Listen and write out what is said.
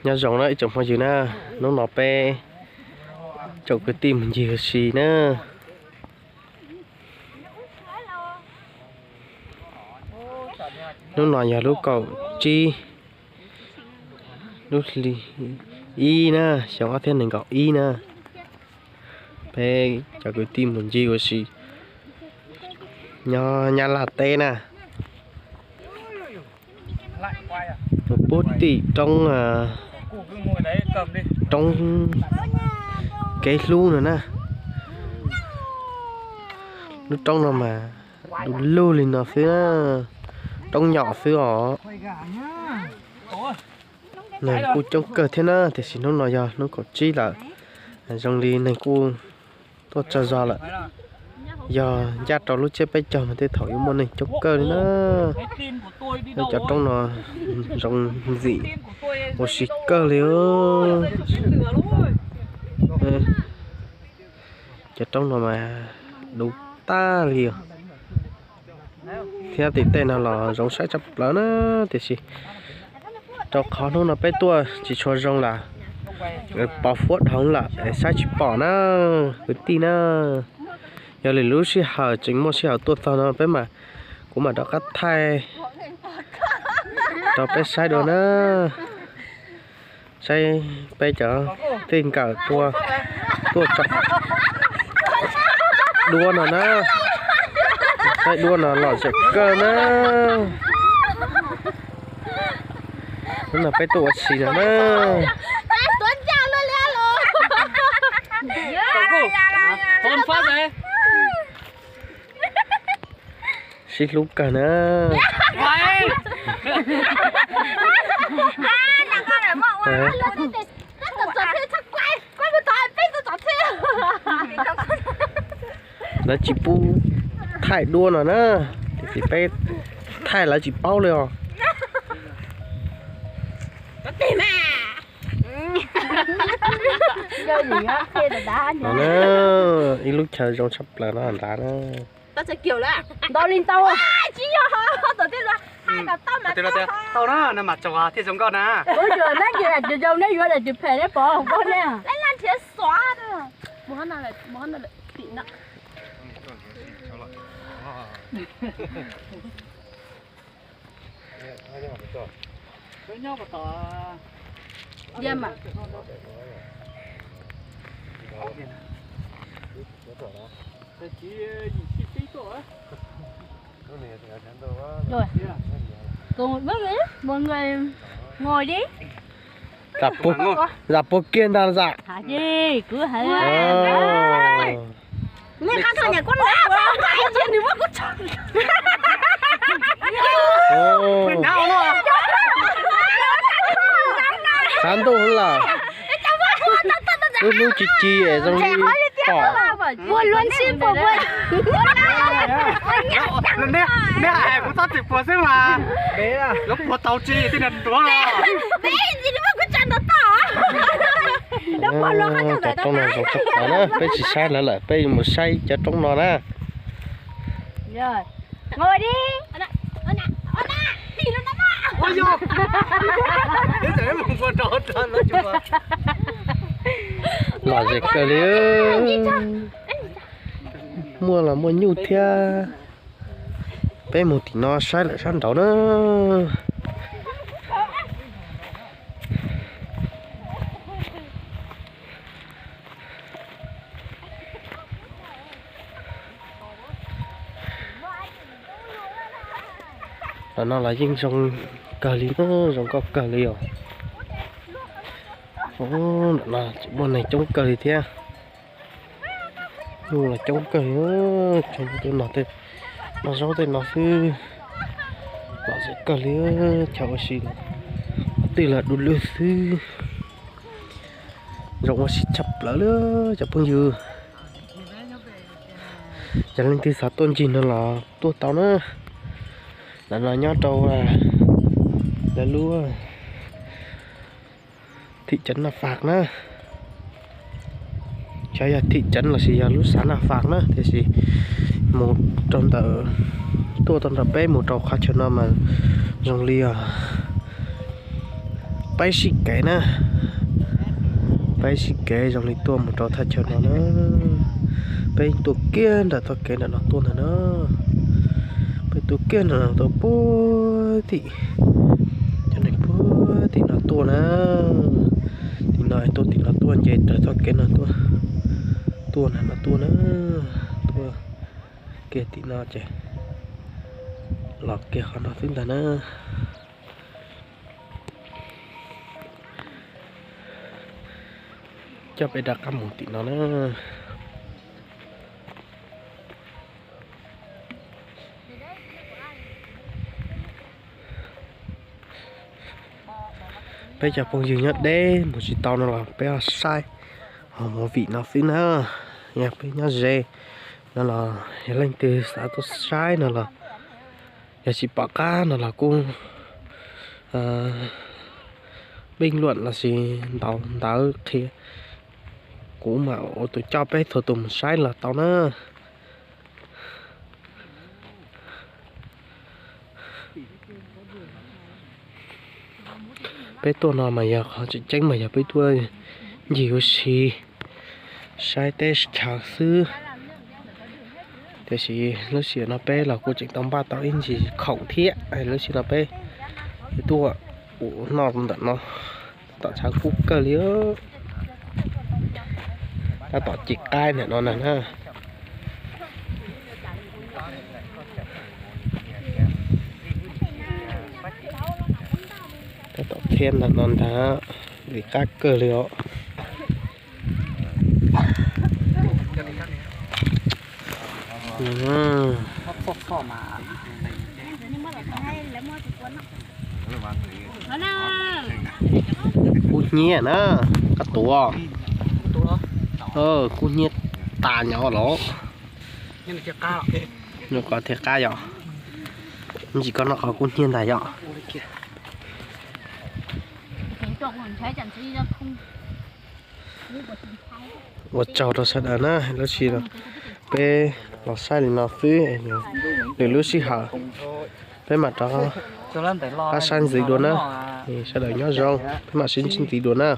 Nyob zoo na ib tsoom phooj ywg na, hnub no peb tsoom kwv tij mus ncig ua si na. Hnub no yog lub kaum tsib, lub hli ib na, xyoo ob txhiab nees nkaum ib na. Peb cov kwv tij mus ncig ua si nyob Nyab Laj teb na. Mus pub tim roob, roob Kev Hlub no na. Lub roob no mas du lug li no xwb na, roob nyom xwb os. Neeg kuj coob kawg thiab na, tiam sis hnub no yog hnub kaum tsib lawm, zoo li neeg kuj tuaj tsawg zog lawm. Yog ncaj rau lub tsiab peb caug mas tej thaum yuav muaj neeg coob kawg li na. Cov roob no zoo ntxim ua si kawg li. Cov roob no mas du tag li os. Thiab tim tej no los zoo saib tshaj plaws na, tiam sis rau qhov hnub no peb tuaj tsis tshua zoo lawm, pos huab dhoov lawm es saib tsis pom na, kwv tij na. Yog lwm lub sij hawm tseem muaj sij hawm tuaj txog no peb mam, kuv mam rov qab thaij rau peb saib dua na. Saib peb cov txij nkawm tuaj, tuaj tsom duab no na. Saib duab no lom zem kawg na. Hnub no peb tuaj ua si no na. Sib hlub kawg na. Lawv tsis pub thaij duab no na, tiam sis peb thaij lawv tsis paub li os. No na, ib lub chaw zoo tshaj plaws no ntag na. Ntau li ntau. Tsis yog, tau na, no mas tsaug thiaj zoo nkauj na. Ua yog neb cia daim tus zoo neb yuav daim tus phem neb pov hauv neb. Rồi. Cùng với mọi người ngồi đi. Dam puag kiag ntag zam. Hais gì cứ hais. Neb qab thov nyam kuv lawm. Sab ntuj lawm. Lub hnub ci ci es zoo li pom. Puas luag ntxhi puas puas. Neb hais kuv txhob txwm puas xwb mas. Lub puas tau tsi tej nag ntuav los. Cov roob no zoo tshaj plaws na, peb tsis saib lawv lawm, peb mus saib cov roob no na. Lom zem kawg li. Muaj los muaj nyuj thiab. Peb mus tim no saib lawm sab nraud na. Ntawm no los yeej zoo kawg li na, zoo nkauj kawg li os. Ntawm no tseem muaj neeg coob kawg li thiab. Nyuj los coob kawg li, tsuas muaj tej no tej, noj zaub tej no xwb. Lom zem kawg li, chaw ua si twb los du lug xwb. Zoo ua si tshaj plaws li cov phooj ywg. Yog leej twg xav tuaj ncig no los tuaj tau na. Ntawm no nyob rau lawv lub thim ceev Naj Faj na. Xyov yog thim ceev lossis yog lub xav Naj Faj na, tiam sis mus rau ntawm, tuaj tau ntawm peb mus rau qhov chaw no mas zoo li os, Peb sib kev na, peb sib kev zoo li tuaj mus rau thaj chaw no na. Peb tuaj kiag nram txoj kev nram no tuaj ntag na. Peb tuaj kiag nram no tuaj puag tim, cov neeg puag tim no tuaj na. Tim no tuaj tim no tuaj nce raws txoj kev no tuaj, tuaj nram no tuaj na. Tuaj kiag tim no ces los kiag qhov no xwb ntag na. Coj peb rov qab mus tim no na. Peb cov phooj ywg nyob deb mus tsis tau no los peb ho saib ho movie no xwb na. Yog peb nyob ze no los yog leej twg xav tuaj saib no los, yog tsis pom qab no los kuj pij luam lossis ntaus ntawv qhia, kuv mam ua tus coj peb txhua tus mus saib los tau na. Peb tuaj no mas yog qhov tseem ceeb mas yog peb tuaj ncig ua si saib teb chaws xwb. Tiam sis lub sij hawm no peb los kuj tseem tau npaj tau ib ntsis khoom thiab. Lub sij hawm no peb tuaj ua noj ntawm no, tab tom tshav kub kawg li. Tab tom ci qaib ntawm no na. Tab tom thiab ntawm no ntag, li qab kawg li os. Kub hnyiab na, koj tuav. Kub hnyiab tas nyob los. Nws koj thiaj qab yom. Ntsis koj noj qhov kub hnyiab ntag yom. Ua tsaug rau sawv daws na, lub sij no peb los saib li no xwb, lwm lub sij hawm peb mam rov qab saib ntxiv dua na. Sawv daws nyob zoo, peb mam sib ntsib ntxiv dua na.